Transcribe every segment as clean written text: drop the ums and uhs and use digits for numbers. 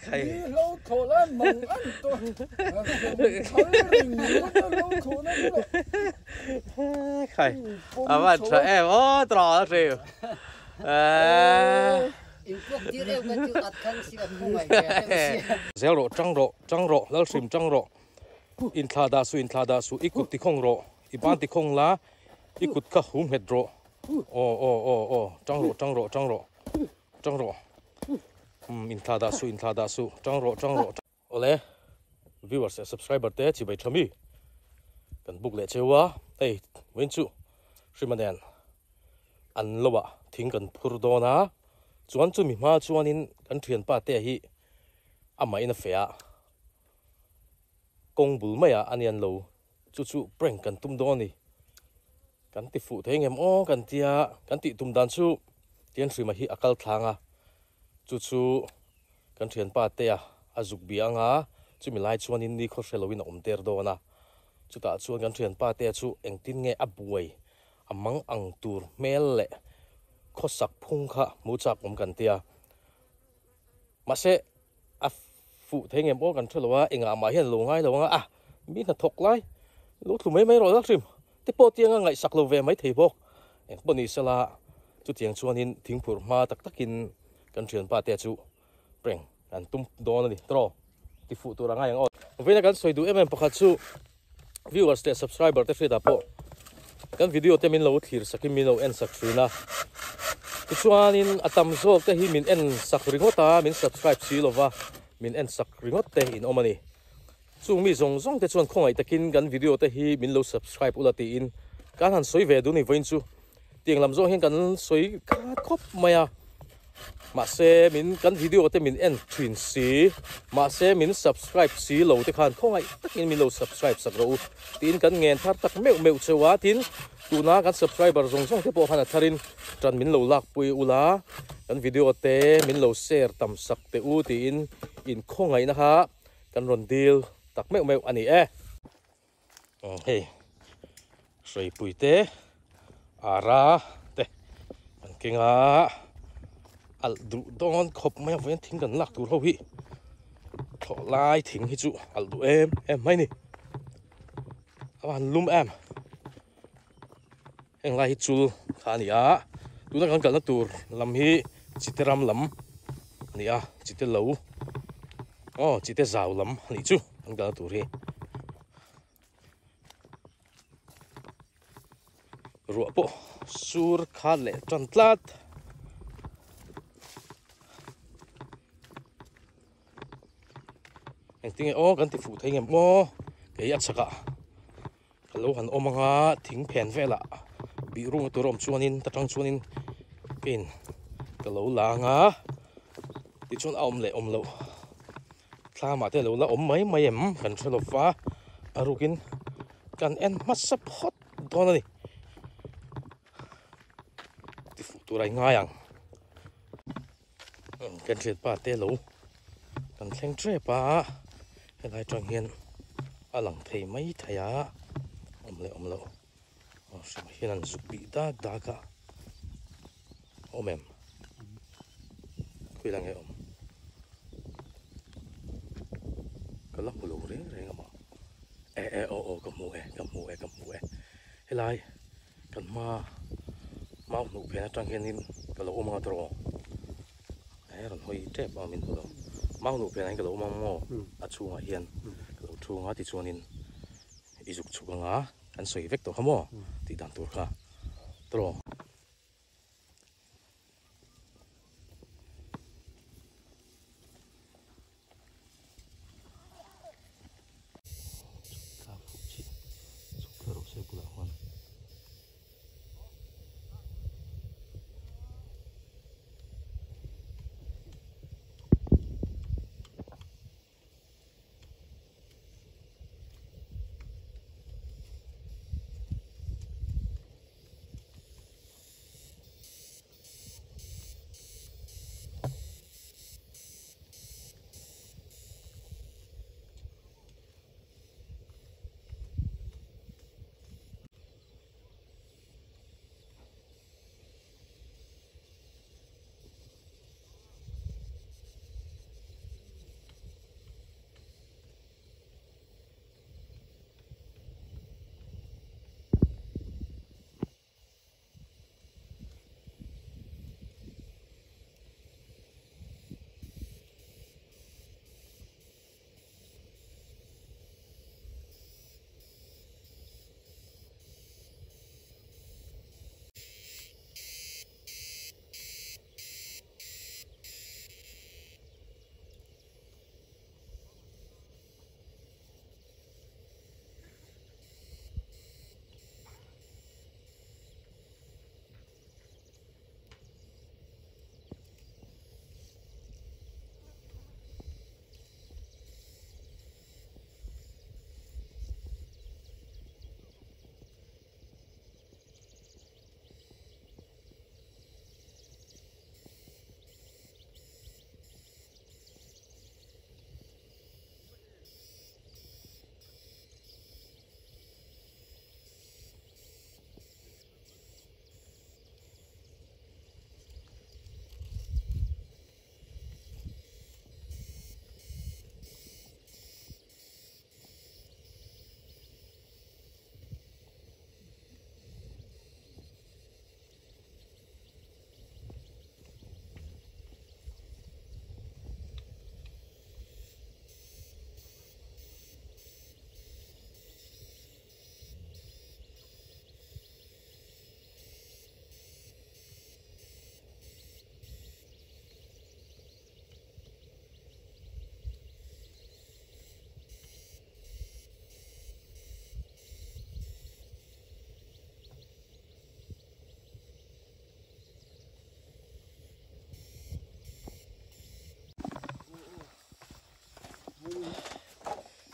Khai. Lo thaw lai mang an tawh. Thal ring ringawt a lo thaw na bulah. Khai. A van tha em aw tawh a hriu. Zel rawh tang rawh tang rawh Lalhrim tang rawh inthla dah suh inthla dah suh i kut tikhawng rawh i ban tikhawng la i kut kha hum nghet rawh aw aw aw aw tang rawh tang rawh tang rawh tang rawh umm inthla dah suh inthla dah suh tang rawh tang rawh Awle viewers leh subscriber te chibai tha mi kan book leh cheu a hei vawiin chu Hrima nen an lo ah thing kan phur dawn a chuan chumi hma chuanin kan thianpa te hi amah in a feh a kawng bul maiah a nian lo chu chu prank kan tum dawn a ni kan ti fuh thei ngem aw kan tia kan tih tum dan chu tian Hrima hi a kal thlang a chu chu kan thianpa te a a zuk bia anga chumi lai chuanin ni khaw hre loin a awm der dawn a chutah chuan kan thianpa te chu engtin nge a buai a mang ang tur hmel leh khawsak phung kha hmu chak awm kan tia mahse a fuh thei ngem aw kan hre lo a engah mah hian lo ngai lo anga a mi hnathawk lai lo thlu mai mai rawh lak hrim te pawh tianga ngaihsak lo ve mai thei bawk eng pawh ni sela chutiang chuanin thingphurh hma tak takin kan thianpa te chu prank an tum dawn a ni tawh ti fuh tur a ngai ang aw. Vawiina kan sawi duh em em pakhat chu viewers leh subscriber te hriatah pawh kan video te min lo thlir sakin min lo en sak thin a tichuanin a tam zawk te hi min en sak ringawt a min subscribe si lova min en sak ringawt te in awm a ni chung mi zawng zawng te chuan khawngaih takin kan video te hi min lo subscribe ula tiin kan han sawi ve duh ni vawiin chu Tiang lam zawng hian kan sawi khat khawp mai a, mahse min kan video te min en thin si, mahse min subscribe si lo te khan khawngaih takin min lo subscribe sak rawh u tiin kan ngen thar tak meuh meuh cheu a, tin tuna kan subscriber zawng zawng te pawh khan a tharin tan min lo lak pui ula, kan video te min lo share tam sak teh u tiin in khawngaihna kha kan rawn dil tak meuh meuh a ni e. Hei hruaipui te ara te an keng a alh duh dawn khawp mai a vawiin thing kan lak tur ho hi thlawh lai thing hi chu alh duh em em mai a ni a van lum em heng lai hi chul kha a ni a tuna kan kalna tur lam hi chite ram lam a ni a chite lo aw chite zau lam a nih chu kan kalna tur hi ruah pawh sur khat leh tan tlat. Engtinge aw kan ti fuh thei ngem aw kei a chhakah. Ka lo han awm anga thing phen velah bih rung tur a awm chuanin ta tang chuanin ka in ka lo la anga tichuan a awm leh awm loh thlamah te lo la awm mai mai em kan hre lo va a rukin kan en hmasa phawt dawn a ni ti fuh tur a ingai ang kan thianpa te lo kan thleng tep a helai atang hian a lang thei mai thei a awm leh awm loh aw hrim hian an zuk bih dak dak a awm em khawi lang e awm ka la hmu lo reng reng a mah e e aw aw ka hmu e ka hmu e ka hmu e helai. Kan hma mau hnuh phen atang hianin ka lo awm anga tawrh aw e rawn hawi tep a min hmu lo mau hnuh phenah hian ka lo awm ang maw a chhungah hian ka lo thu anga tichuanin i zuk chhuk anga kan sawi vek tawh kha maw tih dan tur kha tawrh aw.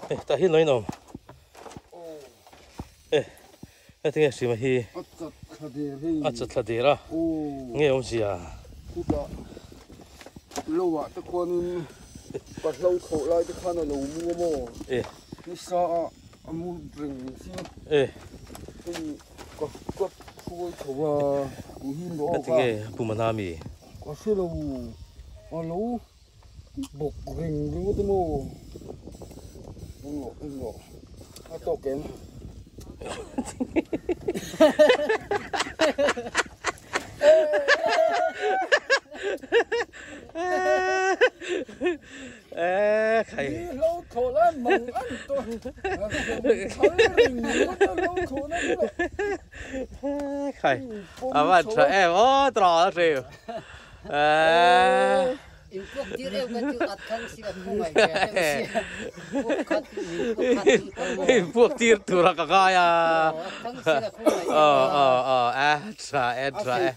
Hei tah hian lo in awm. E heti nge hrima hi a chat thla der hei. A chat thla der a. Nge awmzia. Khutah lo ah te khuanin pahlo thlawh lai te khan a lo mu a maw? E. Nisa a a mu reng si. E. Hei ka ka hruai chho a tih hi ni awk a. Heti nge pum a na mi? Ka hre lo a lo bawk reng ringawt emaw englo englo a tawk em? Khai a van tha em aw tawh a hriu. Inpuak tir tura ka ngai a. Aw aw aw a tha e tha e.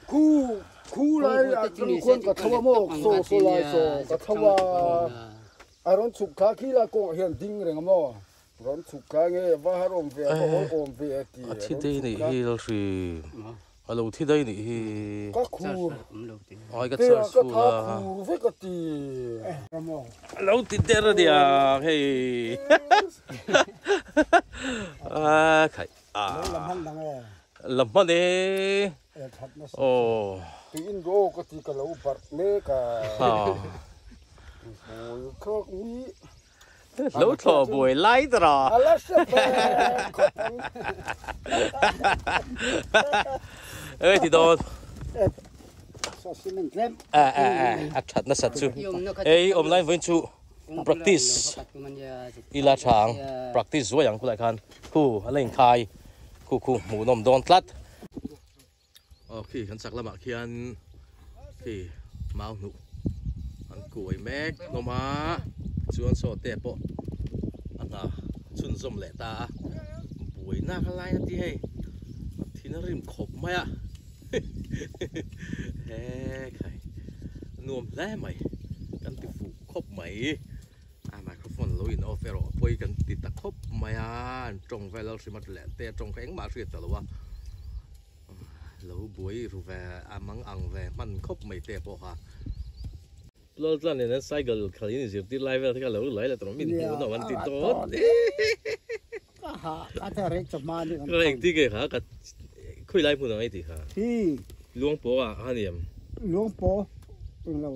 Khu khu lai ah cun khuan ka tho a maw saw saw lai saw ka tho a a rawn chhuk kha khi lai kawngah hian ding reng a maw rawn chhuk kha nge va har awm ve a va hawl awm ve a ti a thi dei nih hi lalhri a lo thi dei nih hi ka khur ai ka char ka tha khur vek a ti a lo ti der a nia hei a khai La hman e. Aw. Tiin ro ka ti ka lo barh mek a. Buai khawk mi. Lo thlawh buai lai ta ra. A la hre ve khawp ang. Eng ti dawn. A a a a that nasat chu. Ei awm lai vawiin chu practice ila tha ang. Practice zuai ang khulai khan. Khu a la inkhai khu khu hmuhnawm dawn tlat. Aw khi kan chak lamah khian khi mau hnuh an kuai mek hlawm a chuan saw te pawh a hna chhunzawm leh ta a buaina ka lai a ti hei a thin a rim khawp mai a he khai nuam hle mai kan ti fuh khawp mai. A microphone lo in off erawh pawi kan ti ta khawp mai a, an tawng vel a hrim a leh te a tawng kha engmah a hriat ta lo a, lo buai ru ve a mang ang ve hman khawp mai te pawh kha. Lal tlan nen an cycle khalh in zirtir lai vel te kha lo lai la tawh min hmuh nawm an ti dawt. Ka engti nge kha ka khawi lai hmun ang ei tih kha. Luangpaw ah a ni em? Luangpaw englo.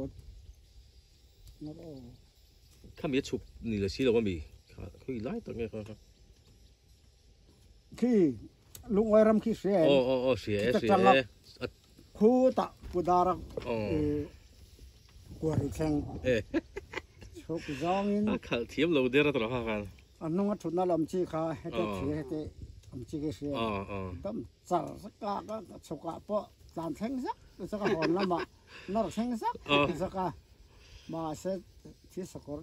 Khami a chhuk ni la si lo ami kha khawi lai tak nge kha kha. Khi lungawi ram khi hria em? Aw aw aw hria e hria e. Khu tah pudar a kuari thleng chhuk zawngin. A khalh thiam lo der a tawh kha khan. A hnung a thutna lam chi kha hete thir hete awm chi khi hria em? Dam char zak a chhukah pawh tlan thleng zak zak a hawn lamah. Nawr thleng zak zak a, mahse thil sakawr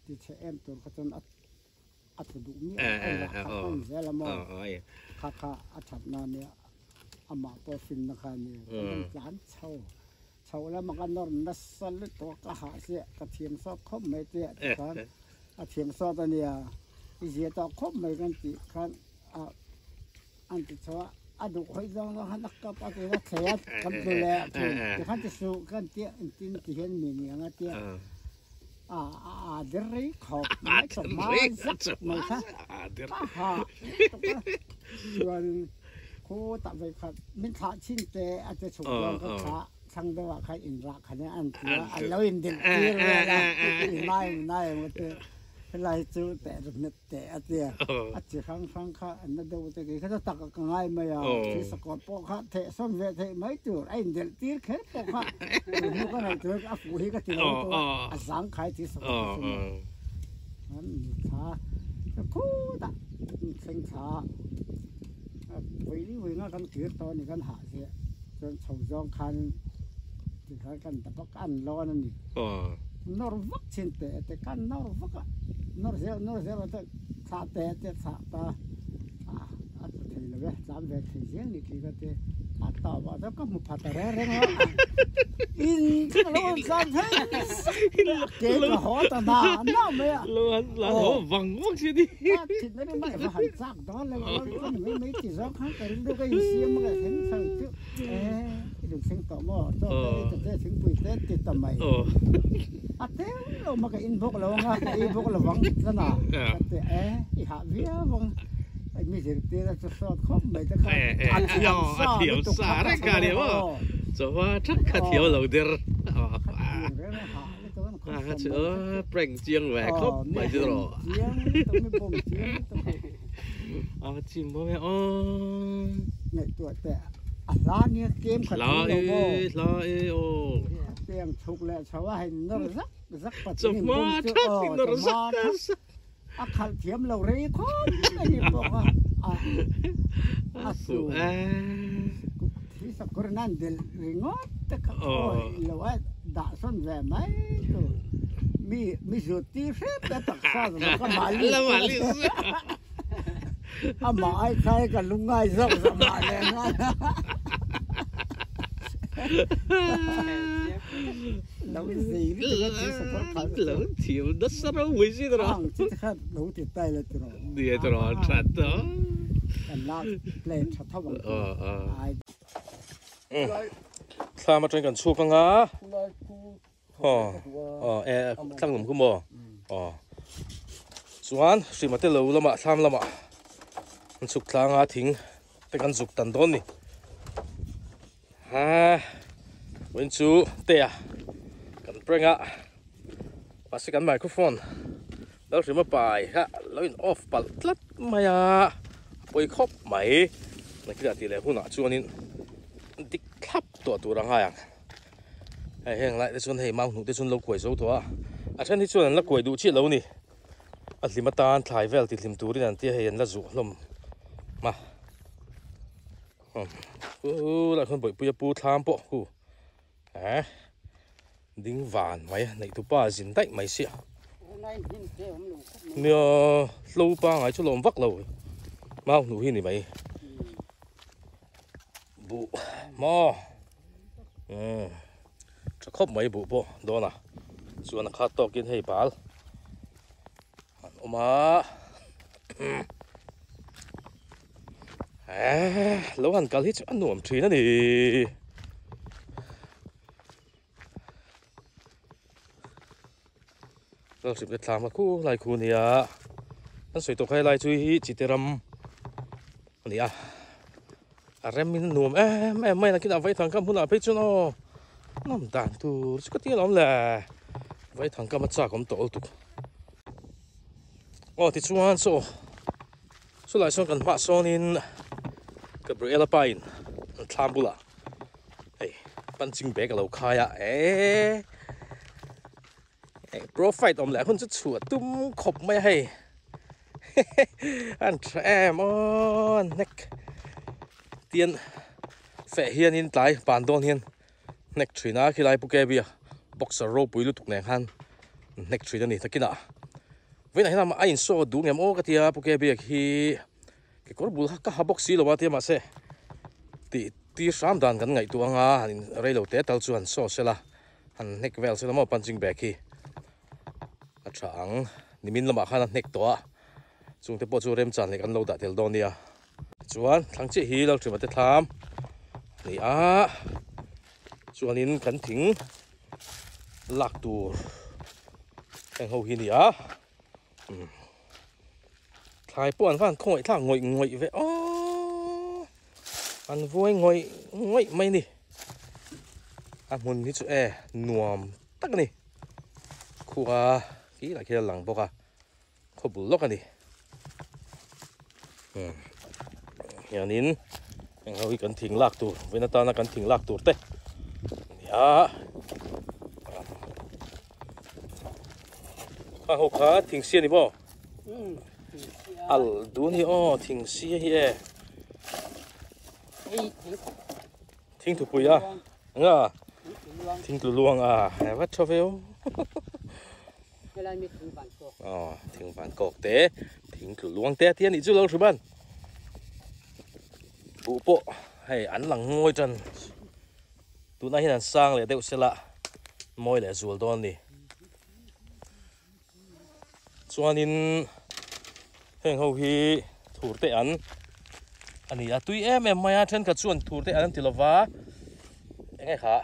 ti chhe em tur kha chuan a tlu duh miah lo, a inrah khat hman zel a maw, kha kha a that na nia, amah pawh finna kha a ni, kan rawn tlan chho chho lama ka nawr nasa lutuk a, ka hah chiah, ka thiam sawt khawp mai tia tikhan a thiam sawt a nia, i zia tawh khawp mai kan tih khan a. An ti chho a, a duh hawi zawng zawng khan a kap a ti a thlei a kan tlu leh a thin tikhan ti suh kan tia engtin ti hian mi ni ang a tia a a der rei khawp mai chawp hma zak mai kha ka ha tuk a chuan khutah vawikhat min thlah chhin te a ti chhuk zawng ka thlah thlang deuh ah khan inrah khan an ti a an lo indilh tir vel a inai inai ang a ti helai chu teh ru Teh a tia, a chi hrang hrang kha an la deuh te kei kha chu tak ka ngai mai a, thil sakawr pawh kha theh sawn ve theih mai tur a indelh tir kher pawh kha tun hnu ka ngaih tur a fuh hi ka ti lo tur a, a zang khai thil sakawr te chu maw an ni thla khutah thleng thla a vawi vawi nga kan kir tawh a ni kan hah ziah chuan chho zawng khan tikhan kan dap a ka an lawn a ni. Nawr vak chin te te kan nawr vak a, nawr zel nawr zel a te thlah te te thlah ta a a tlu thei lo e, tlan ve thei zel ni khi ka ti a tau ah chuan ka hmu phat a reng reng a, in chu ka lo han tlan phei zak mai a, ke ka haw ta na na mai a. Lo han tlan haw vang vang si ni. A thit na ri mai va han chak dawn lo a, ka ni mai mai ti zawng khan ka rilru ka insiam a ka thleng chho chu e i duh thleng tawh maw chaw te ei ta che thingpui te ti ta mai. A tel lo ma ka in bawk lo anga ka ei bawk lo vang tlan a ka ti e i hah viau ang ai mi zirtir a chu sawt khawp mai te kha a thiam sa lutuk kha ka hre lo aw chawa thak kha thiam lo der khatiang reng a hah lutuk an khawp kha chu prank chiang ve khawp mai chu rawh chiang lutuk mi bawm chiang lutuk a va chim bawm e aw ngaihtuah teh a hla nia tlem kha hla e hla e aw Tiang chhuk leh chho a hei nawr zak zak patling in Chawhma bum chu thak aw in nawr chawhma zak thak zak. A khalh thiam lo rei khawp mai ni pawh kha a a su thi sakawr in an delh ringawt te kha awi lo a dah sawn ve mai tur mi mi zut tir hrep te taksa zawk a mahni Amah ai khai ka lungngai zawk zawk mah leh nghal. Lo zei lutuk a thil sakawr khalh chu. Lo thiam nasa ropui si tawh. Ang chi te khan lo ti tai la tiraw. Nia tiraw tha tawh. Kan la play tha tho ang chu. Ai. Thlam atangin kan chhuak anga. Aw aw e thlang lam khu maw aw chuan hrima te lo lamah thlam lamah an chhuk tlang a thing te kan zuk tan dawn ni ha vawiin chu te a kan prank a mahse kan microphone Lalhrima pai kha lo in off palh tlat mai a a pawi khawp mai nakileh tih leh hunah chuanin dik thlap tawh tur a ngai ang. Hei heng lai te chuan hei mau hnuh te chuan lo kuai zo tawh a, a then hi chuan an la kuai duh chiah lo a ni. A hlim atan thlai vel ti hlim turin an tia hei an la zuh hlawm a. Hu lah chuan bawihpuia pu thlam pawh hu eh ding van mai a neih tupa zin daih mai sia. Nia hlo pangai chu lawm vak lo mau hnuh hi ni mai. Buh maw umm tha khawp mai buh pawh dawn a chuan a khat tawkin hei bal an awm a eh lo han kal hi chu a nuam thin a ni. Lalhrip te thlam a khu lai khu nia an sawi tawh kha helai chu hi chite ram a ni a a rem in a nuam em em mai a nakinah vaithang kam hunah phei chuan aw nawm dan tur chu ka ti alawm le vaithang kam a chak awm tawh lutuk aw tichuan saw chulai sawn kan hmah sawnin Gabriela pa in an thlam bulah hei punching bag a lo khai a eee. Pro fight awm leh hun chu chhuah tum khawp mai a hei an tha em aw an hnek tian feh hianin tlai pan dawn hian hnek thin a khilai pu kebi a boxer ropui lutuk nen khan an hnek thin a ni takinah vawiinah hian a insaw duh ngem aw ka tia pu kebi a khi kekawr bul kha ka ha bawk si lo a tia mahse tih tir hram dan kan ngaihtuah anga han in reilo te tal chu han saw sela. Han hnek vel chu maw punching bag hi a tha ang nimin lamah khan a hnek tawh a chungte pawh chu remchan leh kan lo dah tel dawn nia tichuan thlang chiah hi Lalhrima te thlam a ni a chuanin kan thing lak tur heng ho hi a ni a thlai pawh an van khawngaih thlak ngawih ngawih ve aww an vuai ngawih ngawih mai a ni a hmun hi chu e nuam tak a ni khua khi lah khian a lang bawk a khaw bul lawk a ni umm hianin heng ho hi kan thing lak tur vawiin atana kan thing lak tur te a ni a. Kha ho kha thingsia ni maw? Al dun hi aw thingsia hi e. Thing thupui a. Nga. Thing tlu luang a. He va tha ve o. Helai mi thing van kawk. Aw, thing van kawk te, thing tlu luang te a ti a nih chu lo hrim an. Buh pawh hei an lang ngawi tan. Tunah hian an sang leh deuh sela mawi leh zual dawn a ni. Chuanin heng ho hi thur te an a ni a, tui em em mai a, thenkhat chuan thur te an an ti lova, eng nge kha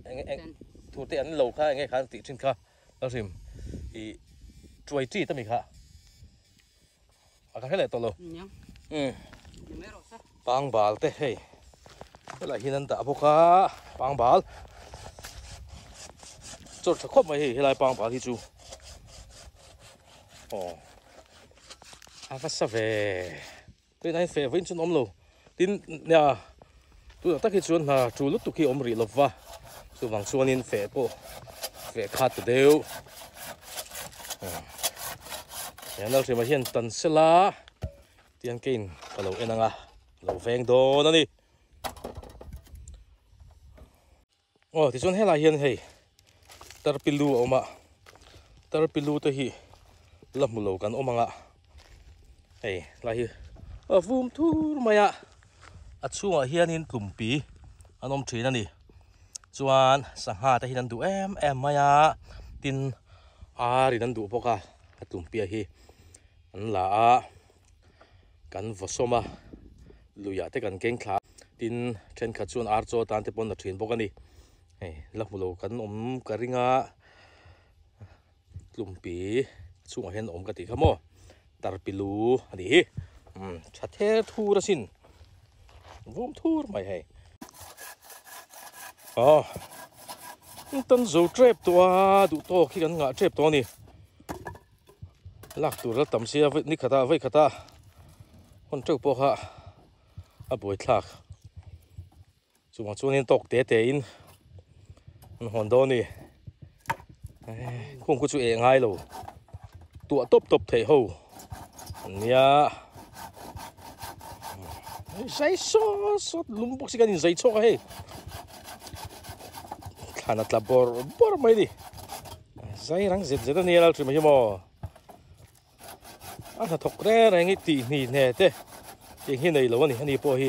eng eng thur te an lo kha eng nge kha an tih thin kha ka hrim ih tuai chi ta mi kha a ka hre leh tawh lo. Pangbal te hei helai hian an dah bawk a pangbal chawr tha khawp mai hei helai pangbal hi chu aw a va sa ve tunah hian feh vawiin chu an awm lo tin nia tunah tak hi chuan hna tul lutuk hi a awm rih lova chuvang chuanin feh pawh feh khat ta deuh he nalhrima hian tan sela. Tiang kein ka lo en anga lo veng dawn a ni. Aw tichuan helai hian hei tarpilu a awm a, tarpilu te hi la hmu lo kan awm anga hei lai hi a vum thur mai a, a chhungah hianin tlumpi an awm thin a ni. Chuan sangha te hian an duh em em mai a, tin ar in an duh bawk a, a tlumpi hi. An la a, kan vaw sawm a, luiah te kan keng thla a, tin thenkhat chuan ar chaw atan te pawn la thin bawk a ni. Hei la hmu lo kan awm ka ring a, tlumpi chungah hian awm ka tih kha maw, tarpilu a nih hi, umm tha ther thur asin, vum thur mai hei. Aw tan zo tep tawh a, duh tawk hi kan ngah tep tawh a ni. Lak tur la tam sia ni khatah vawi khatah hawn teuh pawh kha a buai thlak chuvang chuanin tawk te te in an hawn dawn a ni khung khu chu eh ngai lo tuah tawp tawp theih ho an nia zai sawt sawt lum bawk si kan inzai chhuak a hei thlan a tla bawrh bawrh mai a ni. Zai rang zet zet a nia Lalhrim hi maw a hnathawk reng reng hi tih hni hne te tih hi nei lo a ni ani pawh hi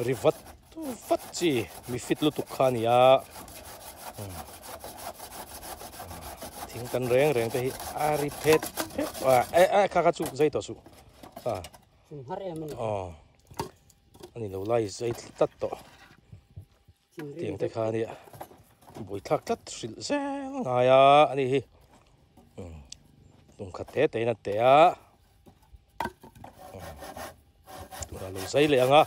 ri vat vat chi mi fit lutuk kha a ni a thing tan reng reng te hi a ri phet phet a e e kha kha chu zai tawh suh a aw a ni lo lai zai tlat tawh. Tiang te kha ania buaithlak tlat hrilh zel ngai a ani hi tum khat te te in a teh a tunah lo zai leh ang a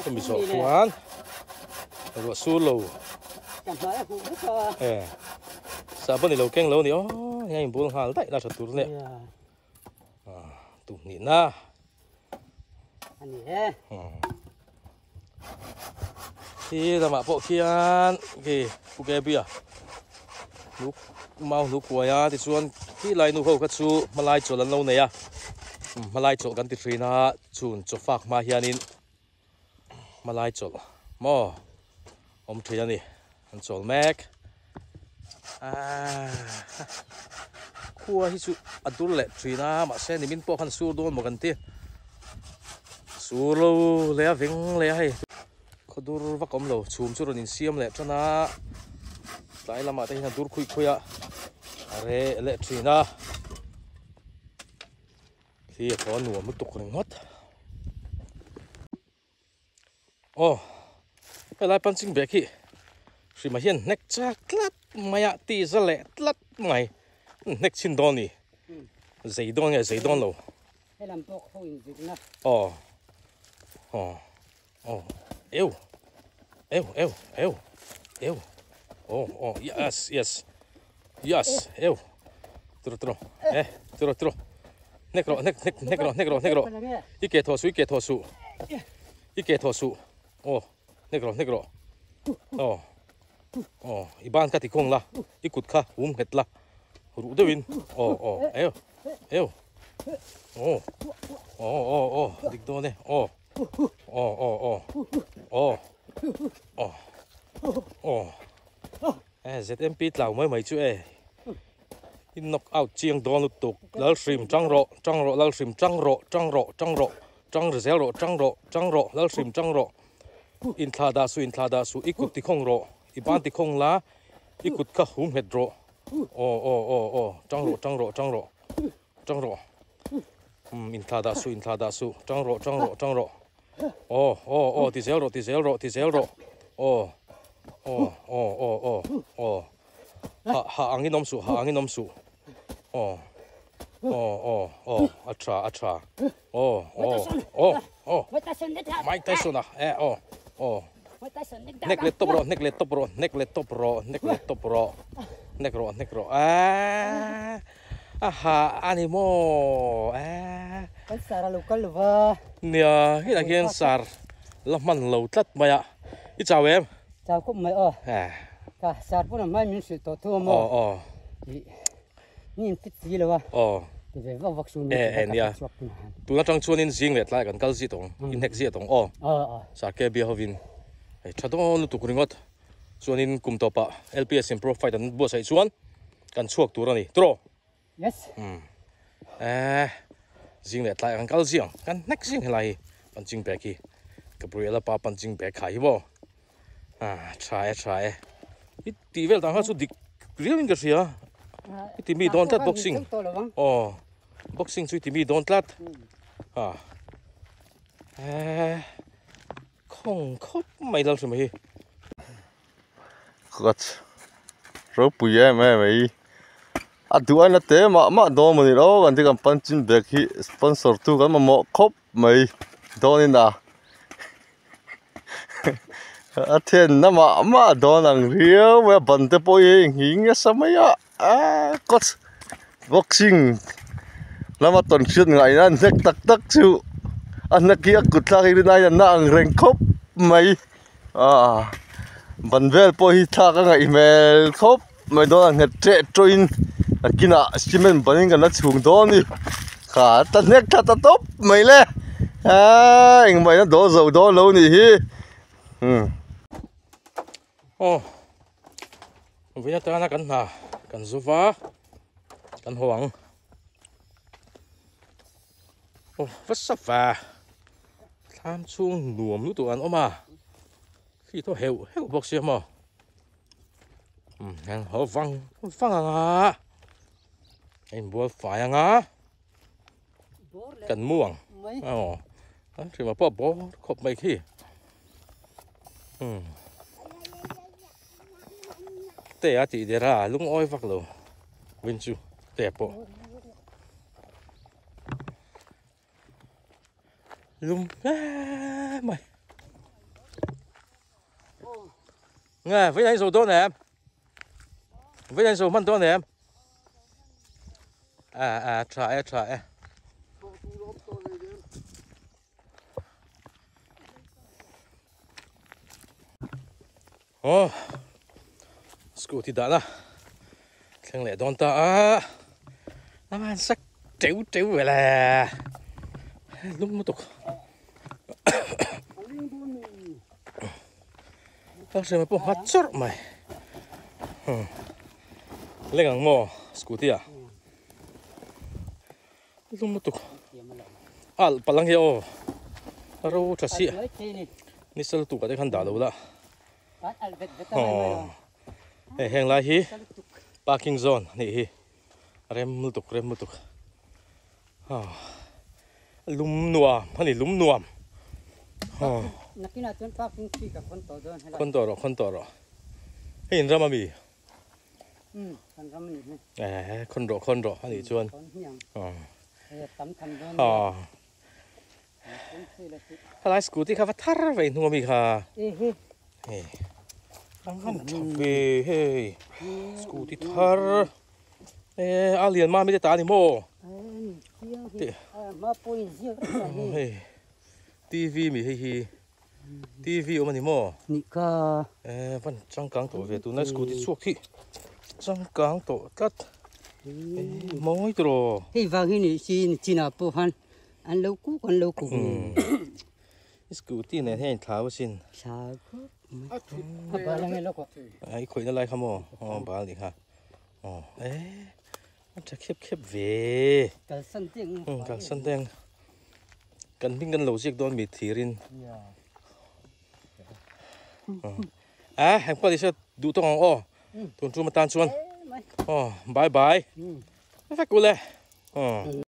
hemi zawh chuan ruah sur lo e sahbawn i lo keng lo a ni aw hei a inbul nghal daih la tha tur nia Tumhnihna. Ani e. Khi lamah pawh khian khi Pu Gaby-a hnuk mau hnuk huai a tichuan khi lai nu ho kha chu hmalai chawlh an lo nei a hmalai chawlh kan ti thin a chhun chaw fak hma hianin hmalai chawlh maw awm thin a ni an chawl mek aaa khua hi chu a dur leh thin a mahse nimin pawh khan sur dawn maw kan ti sur lo leh a veng leh a hei khaw dur vak awm lo chhum chu rawn insiam leh tan a tlai lamah te hian a dur khuih khuih a a reh leh thin a. Hi a thaw a nuam lutuk ringawt. Aw helai punching bag hi hrima hian hnek chak tlat mai a ti za leh tlat mai hnek chhin dawn ni zei dawn nge zei dawn lo. Helam pawh khaw in zirna. Aw aw aw eu eu eu eu eu aw aw yes yes yes eu tiro tiro e tiro tiro hnek rawh hnek hnek hnek rawh hnek rawh hnek rawh i ke thaw suh i ke thaw suh i ke thaw suh aw hnek rawh hnek rawh aw aw i ban kha ti khawng la i kut kha hum nghet la ruh deuhin aw aw eu eu aw aw aw aw dik dawn e aw aw aw aw aw aw aw e ZMP tlau mai mai chu e. I knock out chiang dawn lutuk. Lalhrim tang rawh, tang rawh Lalhrim tang rawh, tang rawh, tang rawh, tang ri zel rawh, tang rawh, tang rawh Lalhrim tang rawh. Inthlah dah suh, inthlah dah suh, i kut tikhawng rawh, i ban tikhawng la, i kut kha hum nghet rawh. Aw aw aw aw, tang rawh, tang rawh, tang rawh, tang rawh. Umm inthlah dah suh, inthlah dah suh, tang rawh, tang rawh, tang rawh. Aw aw aw, ti zel rawh, ti zel rawh, ti zel rawh. Aw aw aw aw aw aw. Ha ha angin awm suh, ha angin awm suh. Aw aw aw aw, a tha a tha. Aw aw aw aw. Mike Tyson a e aw aw. Hnek let tawp rawh, hnek let tawp rawh, hnek let tawp rawh, hnek let tawp rawh. Hnek rawh, hnek rawh. Aaa a ha a ni maw aaa. Kan sar a lo kal lo va. Nia, hetah hian sar la hman lo tlat mai a. I chau em? Chau khawp mai aw. Ka sar pawn a hmai min hrilh tawh thu a maw. Aw aw. Ni in fit si lo a. Aw. Ti ve vak vak su ni. E e nia. Tun atang chuanin zing leh tlai kan kal zia tawng. In hnek zia tawng aw. Aw aw. Sar ke bia hovin. Hei tha dawn lutuk ringawt. Chuanin kum tawpah LPS in pro fight an buatsaih chuan kan chhuak tur a ni. Turaw? Yes. Umm. Eh zing leh tlai kan kal ziang. Kan hnek zing helai hi punching bag hi. Gabriela pa punching bag khai hi maw. Ah tha e tha e. I tih vel dan kha chu dik riau in ka hria. I ti mi dawn tlat boxing. Aw boxing chu i ti mi dawn tlat. Ah. Eh khawng khawp mai lal hrim hi. Coach ropui em em mai a duh aina te mah mah dawn maw ni lo kan ti kan punching bag hi sponsor tu kan mamawh khawp mai dawnin a a thian na mah mah dawn ang riau mai a ban te pawh hi a inghing nasa mai a aaa coach boxing lama tawn hriat ngaihna an hnek tak tak chu a hnek hi a kut thlak hi rin aiin a na ang reng khawp mai. Aaa ban vel pawh hi thlak a ngaih hmel khawp mai dawn a nghet ṭeh ṭawhin nakinah cement banin kan la chhung dawn a ni kha ta hnek thla ta tawp mai le aaaa engmah in a dawl zo dawn lo nih hi umm. Aw vawiin atana kan hna kan zu va kan haw ang aw va sap va. Thlam chhung nuam lutuk an awm a, khi thaw heuh heuh bawk sia maw umm heng ho vang vang ang a, a inbual fai ang a, kan mu ang aw an hrim ah pawh bawr khawp mai khi umm te a tih der a lungawi vak lo win chu te pawh. Lum hle mai. Nge, vei an zo dawn em? Vei an zo hman dawn em? A a tha e tha e. Oh, scooty dah na thleng leh dawn ta a aman sak teu teu ve le lum lutuk ka hriat pawh nghat chawrh mai leng ang maw scooty ah lum lutuk alh palang hi aw a ro tha si ni sal tuk ah te khan dah lo la aw hei heng lai hi parking zone a nih hi rem lutuk rem lutuk aw lum nuam a ni lum nuam aw khawn tawh rawh khawn tawh rawh hei in ram ami. Eh, khawn rawh khawn rawh a nih chuan. Aw. Helai scooty kha va thar ve hnung ami kha. Hei. Ang han tha ve hei. Scooty thar. Eh, a lian mami te ta ani maw? Hei. TV mi hei hi. TV awm a ni maw? Nih ka. Eh van changkang tawh ve tunlai scooty chhuak hi changkang tawh tlat. Eh mawi tawh. Hei vang hi ni chi ni chin ah pawh khan an lo kuk an lo kuk ni. Scooty nen hian thlau asin. Thlau khawp mai. A bal ange lawk aw. Ai khawihna lai kha maw? Aw bal nih kha. Aw eh. A tha khep khep ve. Kalsan teng. Um kalsan teng. Kan hming kan lo ziak dawn mi thirin. A heng pawh nise duh tawk ang aw. Tun tum atan chuan. Aw bye bye. Vek ule. Aw.